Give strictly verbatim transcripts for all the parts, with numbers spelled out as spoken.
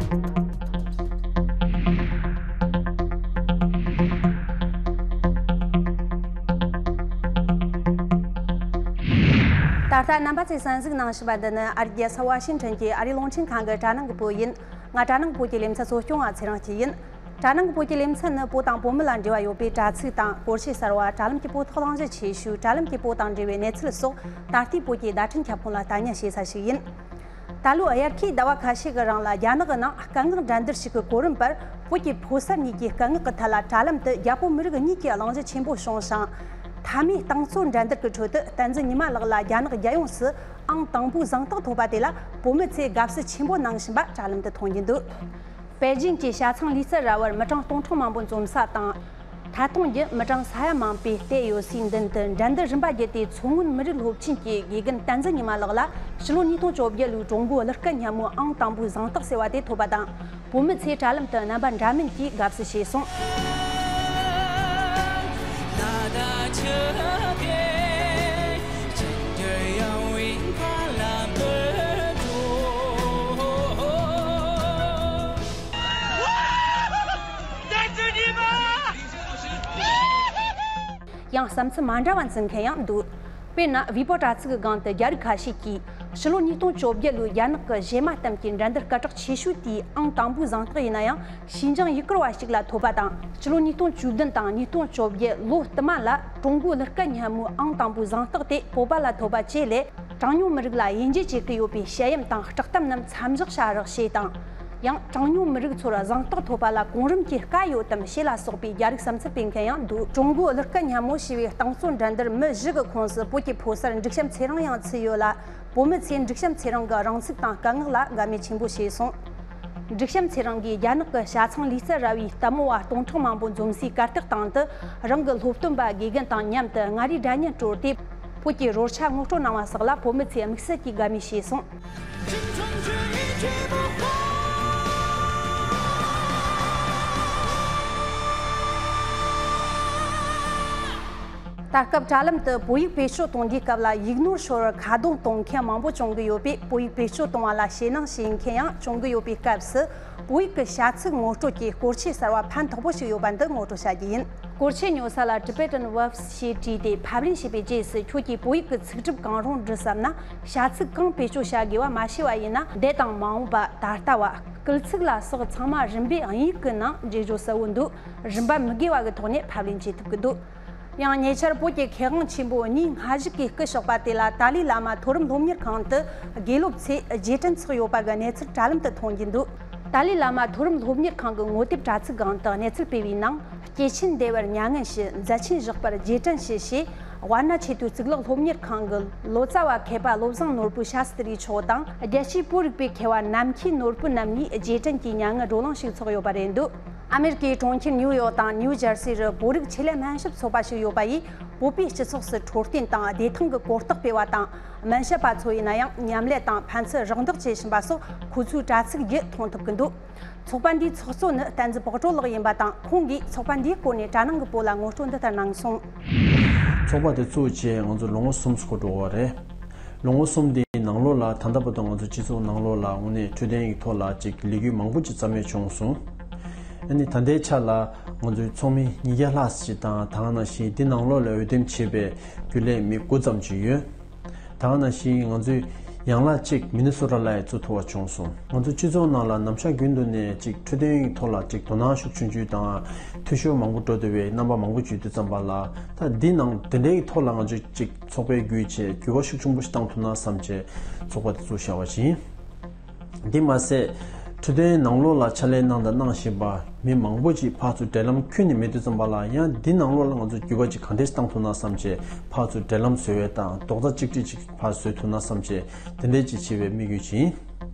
ད་ལྟ་རྣམ་པ་ཚོས་གསན་གཟིགས་གནང་བཞིན་པ་འདི་ནི་ཨ་རིའི་རྒྱལ་ས་ཝ་ཤིང་ཊོན་གྱི་ཨ་རིའི་རླུང་འཕྲིན་ཁང་གི་དྲ་ནང་གི་བོད་ཡིན། ང་དྲ་ནང་གི་བོད་ཀྱི་ལེ་ཚན་གཙོ་སྐྱོང་བ་ཚེ་རིང་སྐྱིད་ཡིན། དྲ་ནང་གི་བོད་ཀྱི་ལེ་ཚན་ནི་བོད་དང་བོད་མི་ལ་འབྲེལ་བ་ཡོད་པའི་དྲ་ཚིགས་དང་སྐོར་ཆས་གསར་བ། དྲ་ལམ་གྱི་བོད་ཐོག་གླེང་གཞི་ཆེ་ཤོས། དྲ་ལམ་གྱི་བོད་དང་འབྲེལ་བའི་གནས་ཚུལ་སོགས་ད་ལྟའི་བོད་ཀྱི་བརྡ་འཕྲིན་ཁྱབ་ཁོངས་ལ་ལྟ་ཉན་བྱེད་ས་ཞིག་ཡིན། ད་ལོའི་དབྱར་ཁའི་ཟླ་བ་ཁ་ཤས་ཀྱི་རིང་ལ་རྒྱ་ནག་གི་ནང་སྐད་ངག་འགྲན་བསྡུར་ཞིག་གི་གོ་རིམ་པར། བོད་ཀྱི་ཕོ་གསར་གཉིས་ཀྱིས་སྐད་ངག་གི་ཐད་ལ་དྲ་ལམ་དུ་རྒྱ་བོད་མི་རིགས་གཉིས་ཀྱི་གླེང་གཞི་ཆེན་པོ་བྱུང་ཞིང་། མཐའ་མའི་རྟིང་རྩོད་འགྲན་བསྡུར་གྱི་ཁྲོད་དུ་བསྟན་འཛིན་ཉི་མ་ལགས་ལ་རྒྱ་ནག་རྒྱལ་ཡོངས་སུ་ཨང་དང་པོའི་གཟེངས་རྟགས་ཐོབ་པ་དེ་ལ་བོད་མི་ཚོས་དགའ་བསུ་ཆེན་པོ་གནང་བཞིན་པ་དྲ་ལམ་དུ་མཐོང་རྒྱུ་འདུག་པེ་ཅིང་གི་ཤ་ཚང་ལུས་རྩལ་ར་བར་མི་གྲངས་སྟོང་ཕྲག་མང་པོ་འཛོམས་ས་དང་། ཐད་གཏོང་རྒྱུ་མི་གྲངས་ས་ཡ་མང་པོས་བལྟས་ཡོད་སའི་མདུན་དུ་འགྲན་བསྡུར་རིམ་པ་བརྒྱུད་དེ། མཚོ་སྔོན་མི་རིགས་སློབ་ཆེན་གྱི་དགེ་རྒན་བསྟན་འཛིན་ཉི་མ་ལགས་ལ་ཕྱི་ལོ་ཉིས་སྟོང་བཅོ་བརྒྱད་ལོའི་ཀྲུང་གོའི་གླུ་སྐད་སྙན་མོའི་ཨང་དང་པོའི་གཟེངས་རྟགས་ཟེར་བ་དེ་ཐོབ་པ་དང་། བོད་མི་ཚོས་དྲ་ལམ་དུ་རྣམ་པ་འདྲ་མིན་གྱིས་དགའ་བསུ་བྱས་སོང་། ཡང་བསམ་ཚུལ་མ་འདྲ་བ་འཛིན་མཁན་ཡང་འདུག་དཔེར་ན་བྷི་པོ་དྲ་ཚིགས་སྒང་དུ་རྒྱ་རིགས་ཁ་ཤས་ཀྱིས། ཕྱི་ལོ་ཉིས་སྟོང་བཅོ་བརྒྱད་ལོའི་རྒྱ་ནག་གི་གཞས་མ་གཏམ་གྱི་འགྲན་བསྡུར་སྐད་གྲགས་ཆེ་ཤོས་དེའི་ཨང་དང་པོའི་གཟེངས་རྟགས་ཡིན་ན་ཡང་། ཤིན་ཅང་ཡུལ་སྐོར་བ་ཞིག་ལ་ཐོབ་པ་དང་། ཕྱི་ལོ་ཉིས་སྟོང་བཅུ་བདུན་དང་ཉིས་སྟོང་བཅོ་བརྒྱད་ལོ་དུ་མ་ལ་ཀྲུང་གོའི་གླུ་སྐད་སྙན་མོའི་ཨང་དང་པོའི་གཟེངས་རྟགས་དེ་བོད་པ་ལ་ཐོབ་པ་བཅས་ལས། གྲངས་ཉུང་མི་རིགས་ལ་དབྱེ་འབྱེད་བྱེད་ཀྱི་ཡོད་པའི་བཤད་ཡམ་དང་སྐྲག་གཏམ་རྣམས་མཚམས་བཞག་བྱ་རོགས་ཞེས་དང་། ཡང་གྲངས་ཉུང་མི་རིགས་ཚོར་གཟེངས་རྟགས་ཐོབ་པ་ལ་གོང་རིམ་གྱི་བཀའ་ཡོད་དམ་ཞེས་ལ་སོགས་པའི་རྒྱ་རིགས་བསམ་ཚུལ་སྤེལ་མཁན་ཡང་འདུག་ཀྲུང་གོའི་གླུ་སྐད་སྙན་མོ་ཞེས་པའི་རྟིང་རྩོད་འགྲན་བསྡུར་མི་བཞི་གི་ཁོངས་སུ་བོད་ཀྱི་ཕོ་གསར་འབྲུག་བྱམས་ཚེ་རིང་ཡང་ཚུད་ཡོད་ལ། བོད་མི་ཚོས་འབྲུག་བྱམས་ཚེ་རིང་གི་རང་ཚུགས་དང་སྐད་ངག་ལ་དགའ་མོས་ཆེན་པོ་བྱས་སོང་། འབྲུག་བྱམས་ཚེ་རིང་གིས་རྒྱ་ནག་གི་ཤ་ཚང་ལུས་རྩལ་ར་བའི་ལྟད་མོ་བ་སྟོང་ཕྲག་མང་པོ་འཛོམས་སའི་གར་སྟེགས་སྟེང་དུ། རང་གི་སློབ་སྟོན་པ་དགེ་རྒན་དང་མཉམ་དུ་མངའ་རིས་སྒྲ་སྙན་དཀྲོལ་ཏེ། བོད་ཀྱི་རོལ་ཆ་ངོ་སྤྲོད་གནང་བ་སོགས་ལ་བོད་མི་ཚོས་དམིགས་བསལ་གྱིས་དགའ་མོས་བྱས་སོང་། ད་སྐབས་དྲ་ལམ་དུ་བོད་ཡིག་བེད་སྤྱོད་གཏོང་དུས་སྐབས་ལ་ཡིག་ནོར་ཤོར་བར་ཁ་རྡུང་གཏོང་མཁན་མང་པོ་བྱུང་གི་ཡོད་པས། བོད་ཡིག་བེད་སྤྱོད་གཏོང་བ་ལ་ཞེད་སྣང་བྱེད་མཁན་ཡང་བྱུང་གི་ཡོད་པའི་སྐབས་སུ། བོད་ཡིག་གི་བྱ་ཚིག་ངོ་སྤྲོད་ཀྱི་སྐོར་ཆས་གསར་བ་ཕན་ཐོགས་པོ་ཞིག་ཡོད་པ་འདི་ངོ་སྤྲོད་བྱ་རྒྱུ་ཡིན། སྐོར་ཆས་ཉོ་ས་ལ་Tibetan Verbs ཞེས་བྲིས་ཏེ་ཕབ་ལེན་བྱས་པའི་རྗེས་སུ། ཁྱོད་ཀྱིས་བོད་ཡིག་གི་ཚིག་གྲུབ་གང་རུང་འབྲི་བསམ་ན། བྱ་ཚིག་གང་བེད་སྤྱོད་བྱ་དགོས་པ་མ་ཤེས་པ་ཡིན་ན། འདས་དང་མ་འོངས་པ། ད་ལྟ་བ། སྐུལ་ཚིག་ལ་སོགས་ཚང་མ་རིམ་པས་དབྱིན་ཡིག་གི་ནང་འགྲེལ་བརྗོད་གསལ་བོ་འདུག་རིན་པ་མི་དགོས་པ་གི་ཐོག་ནས་ཕབ་ལེན་བྱེད་ཐུབ་ཀྱི་འདུག་ཡང་ཉེ་ཆར་བོད་ཀྱི་མཁས་དབང་ཆེན་པོ་གཉིས་སྔ་གཞུག་གི་སྐུ་གཤེགས་པ་དེ་ལ་ཏཱ་ལའི་བླ་མ་མཐོ་རིམ་སློབ་གཉེར་ཁང་དུ་དགེ་སློབ་ཚོས་རྗེས་དྲན་འཚོགས་ཡོད་པ་གི་གནས་ཚུལ་དྲ་ལམ་དུ་མཐོང་རྒྱུ་འདུག་ཏཱ་ལའི་བླ་མ་མཐོ་རིམ་སློབ་གཉེར་ཁང་གི་ངོ་དེབ་དྲ་ཚིགས་སྒང་དུ་གནས་ཚུལ་སྤེལ་བའི་ནང་། སྐྱེས་ཆེན་བདེ་བར་མྱ་ངན་ཞུ། མཛད་ཆེན་བཞག་པར་རྗེས་དྲན་ཞུ་ཞེས། དབའ་རྣ་ཆེས་མཐོའི་གཙུག་ལག་སློབ་གཉེར་ཁང་གི་ལོ་ཙཱ་བ་མཁས་པ་བློ་བཟང་ནོར་བུ་ཤཱསྟྲི་མཆོག་དང་། རྒྱལ་སྤྱིའི་བོད་རིག་པའི་མཁས་པ་ནམ་མཁའི་ནོར་བུ་རྣམ་གཉིས་རྗེས་དྲན་གྱི་མྱ་ངན་བགྲོ་གླེང་ཞིག་འཚོགས་ཡོད་པ་རེད་འདུག་ཨ་མེ་རི་ཀའི་གྲོང་ཁྱེར་ནིའུ་ཡོག་དང་ནིའུ་ཇར་སི་རུ་བོད་རིགས་ཆེད་ལས་སྨན་ཞབས་ཚོགས་པ་ཞིག་ཡོད་པ་ཡིས། བོད་པའི་སྤྱི་ཚོགས་སུ་འཕྲོད་བསྟེན་དང་བདེ་ཐང་གི་གོ་རྟོགས་སྤེལ་བ་དང་། སྨན་ཞབས་པ་ཚོ་ཡིན་ན་ཡང་མཉམ་ལས་དང་ཕན་ཚུན་རོགས་འདེགས་བྱེད་བཞིན་པ་སོགས་ཁོ་ཚོའི་དྲ་ཚིགས་བརྒྱུད་མཐོང་ཐུབ་ཀྱི་འདུག་ཚོགས་པ་འདིའི་ཚོགས་གཙོ་ནི་བསྟན་འཛིན་བག་གྲོ་ལགས་ཡིན་པ་དང་། ཁོང་གིས་ཚོགས་པ་འདིའི་སྐོར་ནས་དྲ་ནང་གི་བོད་ལ་ངོ་སྤྲོད་འདི་ལྟར་གནང་སོང་། ཚོགས་པ་དེ་བཙུགས་རྗེས་ང་ཚོ་ལོ་ངོ་གསུམ་འགོར་འགྲོ་བ་རེད། ལོ་ངོ་གསུམ་དེའི་ནང་ལོགས་ལ། ད་ལྟ་བར་དུ་ང་ཚོ་སྤྱི་ཚོགས་ནང་ལོགས་ལ་དངོས་གནས་འཕྲོད་བསྟེན་ཡིག་ཐོག་ལ་ཅིག་ལས་འགུལ་མང་པོ་ཅིག་རྩ་མེད་བྱུང་སོང་། ཨ་ནི་ད་ལྟའི་ཆ་ལ་ང་ཚོའི་ཚོགས་མི་ཉིས་བརྒྱ་ལྷག་ཅིག་དང་། ད་ག་ནང་བཞིན་འདི་ནང་ལོགས་ལ་འོས་འདེམས་བྱས་པའི་རྒྱུན་ལས་མི་དགུ་ཙམ་ཅིག་ཡོད། ད་ག་ནང་བཞིན་ང་ཚོས་ཡན་ལག་གཅིག་མི་ནི་སོ་ཊ་ལ་ཡང་བཙུགས་ཐུབ་པ་བྱུང་སོང་། ང་ཚོ་སྤྱི་ཚོགས་ནང་ལ་ནམ་ཞག་རྒྱུན་དུ་ནས་ཅིག་འཕྲོད་བསྟེན་ཡིག་ཐོག་ལ་ཅིག་དོ་སྣང་ཤུགས་ཆུང་ཆུང་དང་། འཐུས་ཤོར་མང་པོ་འགྲོ་བསྡད་པའི་རྣམ་པ་མང་པོ་བརྗོད་དུས་ཙམ་པ་ལ། ད་འདི་ནང་དེ་འདྲའི་ཐོག་ལ་ང་ཚོས་ཅིག་ཚོགས་པའི་བརྒྱུད་བྱས་འགྱུར་བ་ཤུགས་ཆེན་པོ་ཞིག་བཏང་ཐུབ་ན་བསམ་བྱས་ཚོགས་པ་དེ་བཙུགས་བཞག་པ་ཡིན། འདི་མ་ཟད། འཕྲོད་བསྟེན་ནང་ལོགས་ལ་ཕྱག་ལས་གནང་དང་གནང་བཞིན་པ་མི་མང་པོ་ཅིག་ཕར་ཚུར་འབྲེལ་ལམ་ཁྱོན་ནས་མེད་དུས་ཙམ་པ་ལ། ཡང་འདི་ནང་ལོགས་ལ་ང་ཚོ་འགྱུར་བ་ཅིག་གང་འདྲས་བཏང་ཐུབ་ན་བསམ་བྱས་ཕར་ཚུར་འབྲེལ་ལམ་བཟོ་བའི་དང་རྡོག་རྩ་གཅིག་སྒྲིལ་ཅིག་ཕར་བཟོ་ཐུབ་ན་བསམ་བྱས་དེ་འདྲས་ཅིག་བྱེད་པའི་དམིགས་ཡུལ་ཅིག་ཡིན།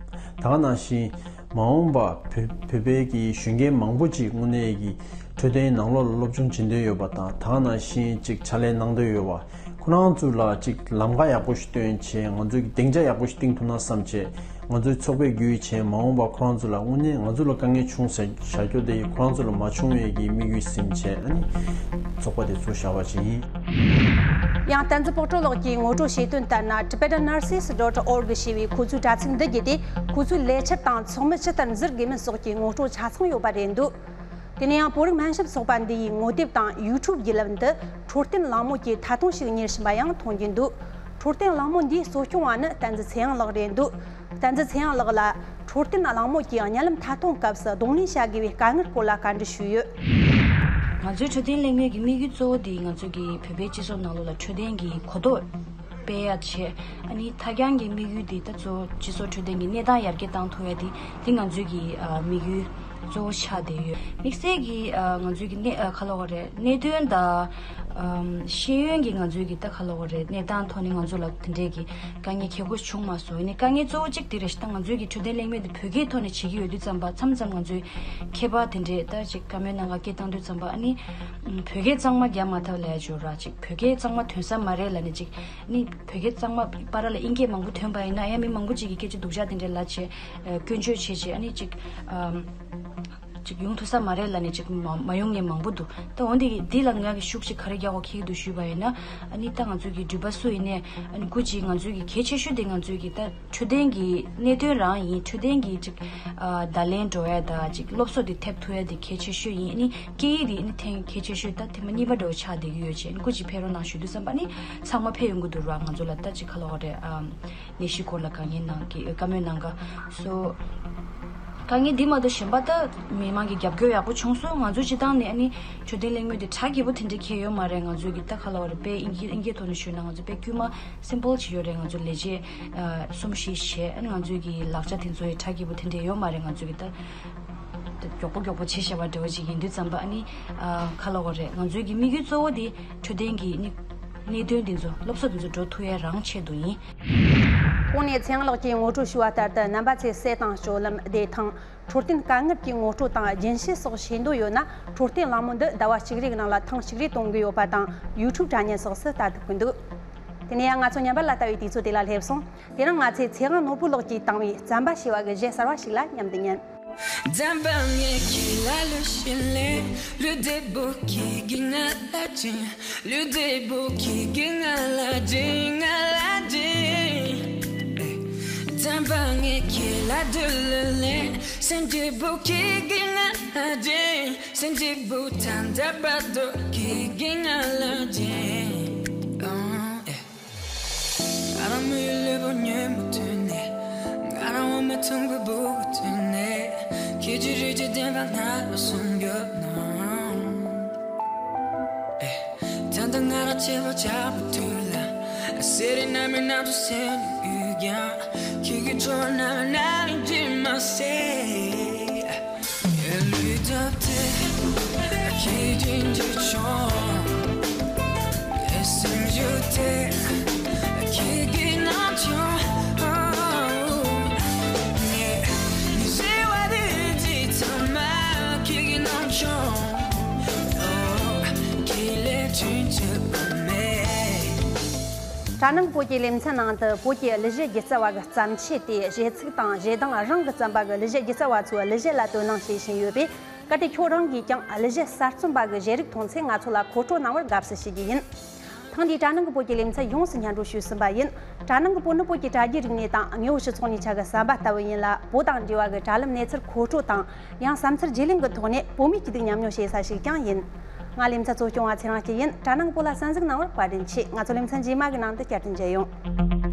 ད་ག་ནང་བཞིན་མ་འོངས་པ་བོད་བོད་པའི་གི་གཞོན་སྐྱེས་མང་པོ་ཅིག་དངོས་གནས་ཀྱི་འཕྲོད་བསྟེན་ནང་ལོགས་ལ་སློབ་སྦྱོང་བྱེད་འདོད་ཡོད་པ་དང་། ད་ག་ནང་བཞིན་ཅིག་ཕྱག་ལས་གནང་འདོད་ཡོད་པ། ཁོ་རང་ཚོ་ལ་ཅིག་ལམ་ཁ་ཡག་པོ་ཞིག་སྟོན་བྱས། ང་ཚོའི་སྡིངས་ཆ་ཡག་པོ་ཞིག་བཏིང་ཐུབ་ན་བསམ་བྱས། ང་ཚོའི་ཚོགས་པའི་བརྒྱུད་བྱས་མ་འོངས་པ་ཁོ་རང་ཚོ་ལ་དངོས་གནས་ང་ཚོ་ལ་དཀའ་ངལ་བྱུང་ཟེར་བྱ་རྒྱུ་དེ་ཁོ་རང་ཚོ་ལ་མ་བྱུང་བའི་གི་དམིགས་ཡུལ་ཟིན་བྱས། ཨ་ནི་ཚོགས་པ་དེ་ཚུགས་བཞག་པ་ཅིག་ཡིན། ཡང་བསྟན་འཛིན་ཕོག་ཁྲོ་ལགས་ཀྱིས་ངོ་སྤྲོད་བྱས་དོན་ལྟར་ན། Tibetan Nurses dot org ཞེས་པའི་ཁོ་ཚོའི་དྲ་ཚིགས་འདི་བརྒྱུད་དེ། ཁོ་ཚོའི་ལས་འཆར་དང་ཚོགས་མི་ཇི་ལྟར་འཛུལ་དགོས་མིན་སོགས་ཀྱི་ངོ་སྤྲོད་ཆ་ཚང་ཡོད་པ་རེད་འདུག་དེ་ནས་ཡང་བོད་རིགས་སྨན་ཞབས་ཚོགས་པ་འདི་ཡི་ངོ་དེབ་དང་YouTube བརྒྱུད་ལམ་དུ་འཕྲོད་བསྟེན་གླེང་མོལ་གྱི་ཐད་གཏོང་ཞིག་གཉེར་བཞིན་པ་ཡང་མཐོང་རྒྱུ་འདུག་འཕྲོད་བསྟེན་གླེང་མོལ་འདིའི་གཙོ་སྐྱོང་བ་ནི་བསྟན་འཛིན་ཚེ་དབྱངས་ལགས་རེད་འདུག་བསྟན་འཛིན་ཚེ་དབྱངས་ལགས་ལ་འཕྲོད་བསྟེན་གླེང་མོལ་གྱི་བརྙན་ལམ་ཐད་གཏོང་སྐབས་སུ་གདོང་ལེན་བྱ་དགོས་པའི་དཀའ་ངལ་སྐོར་ལ་བཀའ་འདྲི་ཞུས་ཡོད། ང་ཚོའི་འཕྲོད་བསྟེན་གླེང་མོལ་གྱི་དམིགས་ཡུལ་གཙོ་བོ་དེ་ང་ཚོ་གི་བོད་པའི་སྤྱི་ཚོགས་ནང་ལོགས་ལ་འཕྲོད་བསྟེན་གྱི་གོ་རྟོགས་སྤེལ་ཡ་བྱས། ཨ་ནི་མཐའ་རྒྱང་གི་དམིགས་ཡུལ་དེ་ད་གཙོ་བོ་སྤྱི་ཚོགས་འཕྲོད་བསྟེན་གྱི་གནས་སྟངས་ཡར་རྒྱས་བཏང་ཐུབ་ཡ་དེ་དེ་ང་ཚོའི་གི་ཨ་དམིགས་ཡུལ་གཙོ་བོ་ཆགས་བསྡད་ཡོད། དམིགས་བསལ་གྱི་ཨ་ང་ཚོའི་གི་གནས་ཨ་ག་ལབ་དགོས་རེད། གནད་དོན་དང་ཨམ་ཤེས་ཡོན་གྱི་ང་ཚོའི་གི་ད་ག་ལབ་དགོས་རེད། གནས་སྟངས་ཐོག་ནས་ང་ཚོ་ལ་དེ་འདྲས་ཀྱི་དཀའ་ངལ་གལ་པོ་བྱུང་མ་སོང་། ཡིན་ནའི་དཀའ་ངལ་གཙོ་བོ་གཅིག་དེ་རེད་ཤག་ད་ང་ཚོའི་གི་འཕྲོད་བསྟེན་གླེང་མོལ་དེ་བོད་སྐད་ཐོག་ནས་བྱེད་ཀྱི་ཡོད་དུས་ཙམ་པ། མཚམས་མཚམས་ང་ཚོའི་མཁས་པ་དེ་འདྲས་ད་ཅིག་བཀའ་མོལ་གནང་ག་སྐད་བཏང་དུས་ཙམ་པ། ཨ་ནི་ཨམ་བོད་སྐད་གཙང་མ་རྒྱག་མ་ཐུབ་ལབ་ཡ་ཅིག་ཡོད་ར། ཅིག་བོད་སྐད་གཙང་མ་ཐོན་ས་མ་རེད་ལབ་ནས་ཅིག་ཨ་ནི་བོད་སྐད་གཙང་མ་བར་ལ་དབྱིན་སྐད་མང་པོ་ཐོན་པ་ཡིན་ན་ཡང་མི་མང་པོ་ཅིག་གིས་སྐད་ཆ་སྡུག་ཅག་དེ་འདྲས་ལབ་བྱས་ཨ་སྐྱོན་བརྗོད་བྱས་བྱས། ཨ་ནི་ཅིག་ཨམ་ཅིག་ཡོང་ཐུབ་ས་མ་རེད་ལབ་ནས་ཅིག་མ་མ་ཡོང་མཁན་མང་པོ་འདུག་ད་འོན་ཏེ་འདི་ལ་ང་གིས་ཤུགས་ཅིག་ག་རེ་རྒྱག་དགོས་ཀྱི་འདུག་ཞུས་པ་ཡིན་ན། ཨ་ནི་ད་ང་ཚོའི་གི་འགྲུལ་པ་སུ་ཡིན་ནའི་ཨ་ནི་སྐུ་མཁྱེན། ང་ཚོའི་གི་གལ་ཆེ་ཤོས་དེ་ང་ཚོའི་གི་ད་འཕྲོད་བསྟེན་གྱི་གནད་དོན་རང་ཡིན། འཕྲོད་བསྟེན་གྱི་ཅིག་ཨ་བརྡ་ལན་འགྲོ་ཡ་དང་ཅིག་སློབ་གསོ་དེ་ཐེབས་ཐུབ་ཡ་དེ་གལ་ཆེ་ཤོས་ཡིན། ཨ་ནི་སྐད་ཡིག་དེ་ཨ་ནི་ཐེངས་གལ་ཆེ་ཤོས་ད་ཐེངས་མ་གཉིས་པ་འདྲ་བོ་ཆགས་བསྡད་ཀྱི་ཡོད་ཅེས། ཨ་ནི་སྐུ་མཁྱེན་ཕེབས་རོགས་གནང་ཞུ་དུས་ཙམ་པ་ཨ་ནི་ཚང་མ་ཕེབས་ཡོང་གི་འདུག་ར། ང་ཚོ་ལ་ད་ཅིག་ག་ལབ་དགོས་རེད། ཨམ་ནད་གཞི་སྐོར་ལ་དཀའ་ངལ་གནང་གི་བཀའ་མོལ་གནང་ག་སོ། དཀའ་ངལ་འདི་མ་གཏོགས་གཞན་པ་ད་མི་མང་གི་རྒྱབ་སྐྱོར་ཡག་པོ་བྱུང་སོང་། ང་ཚོ་སྤྱི་བཏང་ནས་ཨ་ནི་འཕྲོད་བསྟེན་གླེང་མོལ་དེ་གྲ་རྒྱས་པོ་དེ་འདྲ་གང་ཡང་ཡོད་མ་རེད། ང་ཚོའི་གི་ད་ག་ལབ་དགོས་རེད། དཔེ་དབྱིན་སྐད་དབྱིན་སྐད་ཐོག་ནས་ཞུས་ན་ང་ཚོ་དཔེ་དཀྱུས་མ་སིམ་པལ་ཅིག་ཡོད་རེད། ང་ཚོ་ལས་བྱེད་ཨ་གསུམ་བཞི་བྱས། ཨ་ནི་ང་ཚོའི་གི་ལག་ཆ་དེ་ཚོ་ཡི་གྲ་རྒྱས་པོ་དེ་འདྲ་ཡོད་མ་རེད། ང་ཚོའི་གི་ད་ད་མགྱོགས་པོ་མགྱོགས་པོ་བྱས་བཞག་པ་འདྲ་བོ་ཅིག་ཡིན་དུས་ཙམ་པ་ཨ་ནི་ཨ་ག་ལབ་དགོས་རེད། ང་ཚོའི་གི་དམིགས་ཡུལ་གཙོ་བོ་དེ་འཕྲོད་བསྟེན་གྱི་ནི་གནད་དོན་འདི་ཚོ་སློབ་གསོ་འདི་ཚོ་འགྲོ་ཐུབ་ཡ་རང་ཆེད་དུ་ཡིན། གོང་ནས་ཚེ་དབྱངས་ལགས་ཀྱིས་ངོ་སྤྲོད་ཞུས་པ་ལྟར་དུ། རྣམ་པ་ཚོས་ཟས་དང་སྤྱོད་ལམ། བདེ་ཐང་། འཕྲོད་བསྟེན་དཀའ་ངལ་གྱི་ངོ་སྤྲོད་དང་རྒྱུན་ཤེས་སོགས་ཤེས་འདོད་ཡོད་ན། འཕྲོད་བསྟེན་གླེང་མོལ་འདི་ཟླ་བ་གཅིག་རེའི་ནང་ལ་ཐེངས་གཅིག་རེ་གཏོང་གི་ཡོད་པ་དང་། ཡུ་ཊུབ་དྲ་བརྙན་སོགས་སུ་ལྟ་ཐུབ་ཀྱི་འདུག་དེ་ནས་ཡང་ང་ཚོ་ཉམས་པ་ལ་ལྟ་བའི་དུས་ཚོད་དེ་ལ་སླེབས་སོང་། དེ་རིང་ང་ཚོས་ཚེ་དབང་ནོར་བུ་ལགས་ཀྱིས་བཏང་བའི་རྩམ་པ་ཞེས་པ་གི་གཞས་གསར་བ་ཞིག་ལ་མཉམ་དུ་ཉན། 咱把眼睛拉了下来，绿的不给给俺拉近，绿的不给给俺拉近，俺拉近。哎，咱把眼睛拉得了来，三的不给给俺拉近，三的不谈的把都给给俺拉近。嗯，哎。 ང་རང་མི་ཡི་ལུས་པོ་ཉོན་མོངས་དུས་ནས། ང་རང་འོ་མ་འཐུང་དགོས་བུ་གུ་དུས་ནས། ཁྱེད་ཀྱི་རིགས་ཀྱི་བདེན་པ་ང་ལ་གསུང་རྒྱུ་ན། ཨེ། ད་ལྟ་ང་རང་བྱེད་པ་བྱ་བ་དུས་ལ། སེ་རི་ན་མི་ན་དུ་སེ་ནི་ཡུལ་ཀྱང་། ཁྱེད་ཀྱི་ཁྲོ་ན་མི་ན་ཡིན་གྱི་མ་ཟད། 绿的不给给俺拉近，三的不谈的把都给给俺拉近。 གྲ་ནང་བོད་ཀྱི་ལེ་ཚན་ནང་དུ་བོད་ཀྱི་གླུ་གཞས་སྒྱུ་རྩལ་བ་གི་བརྩམས་ཆོས་དེ་གཞས་ཚིག་དང་གཞས་གདངས་རང་གི་རྩོམ་པ་གི་གླུ་གཞས་སྒྱུ་རྩལ་བ་ཚོའི་གླུ་གཞས་ལ་དོ་སྣང་བྱེད་བཞིན་ཡོད་པས། གལ་ཏེ་ཁྱོད་རང་གིས་ཀྱང་གླུ་གཞས་གསར་རྩོམ་པ་གི་གཞས་རིགས་མཐོང་ཚེ་ང་ཚོ་ལ་མཁོ་སྤྲོད་གནང་བར་དགའ་བསུ་ཞུ་རྒྱུ་ཡིན། ཐེངས་འདིའི་གྲ་ནང་གི་བོད་ཀྱི་ལེ་ཚན་ཡོངས་སུ་སྙན་སྒྲོན་ཞུས་ཟིན་པ་ཡིན། གྲ་ནང་གི་བོད་ནི་བོད་ཀྱི་དྲ་རྒྱའི་རིག་གནས་དང་དངོས་པོ་སྤྱི་ཚོགས་གཉིས་ཆ་གི་ཟམ་པ་ལྟ་བུ་ཡིན་ལ། བོད་དང་འབྲེལ་བ་གི་དྲ་ལམ་གནས་ཚུལ་མཁོ་སྤྲོད་དང་། ཡང་བསམ་འཆར་བརྗེ་ལེན་གྱི་ཐོག་ནས་བོད་མིའི་སྐྱིད་སྡུག་མཉམ་མྱོང་བྱེད་ས་ཞིག་ཀྱང་ཡིན། ང་ལེ་ཚན་གཙོ་སྐྱོང་བ་ཚེ་རིང་སྐྱིད་ཡིན། གྲ་ནང་གི་བོད་ལ་གསན་གཟིགས་གནང་བར་བཀའ་དྲིན་ཆེ། ང་ཚོ་ལེ་ཚན་རྗེས་མ་གི་ནང་དུ་བསྐྱར་དུ་མཇལ་ཡོང་།